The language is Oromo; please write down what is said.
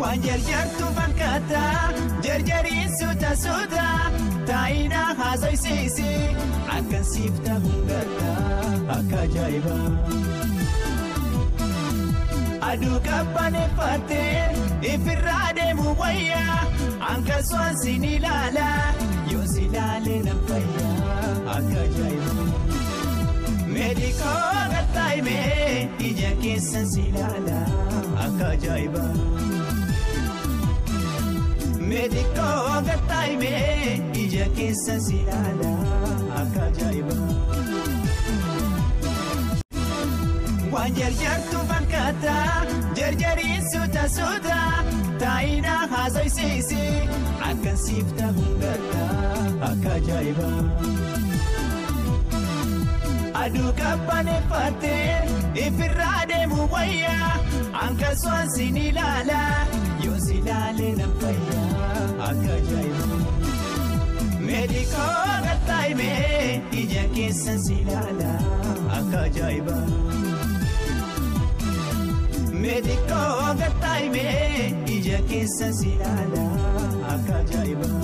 Waan jarjartu fakkaata jarjariin suuta suuta taa'ina haasofsiisi akkan siif ta'uun garta akka ajaa'ibaa. Aduu qabbaneeffattee ifirraa deemu wayyaa akkasumas sin ilaala yoo si ilaalee nan fayyaa akka ajaa'ibaa. Meedikoo gattaa'imee ija keessan si ilaala akka ajaa'ibaa. Meedikoo gattaa'imee ija keessan si ilaala akka ajaa'ibaa. Waan jarjartu fakkaata jarjariin suuta suuta taa'ina haasofsiisi akkan siif ta'uun garta akka ajaa'ibaa. Aduu qabbaneeffattee ifirraa deemu wayyaa akkasumas sin ilaala yoo si ilaalee nan fayyaa akka ajaa'ibaa. Meedikoo gattaa'imee ija keessan si ilaala akka ajaa'ibaa. Meedikoo gattaa'imee ija keessan si ilaala akka ajaa'ibaa.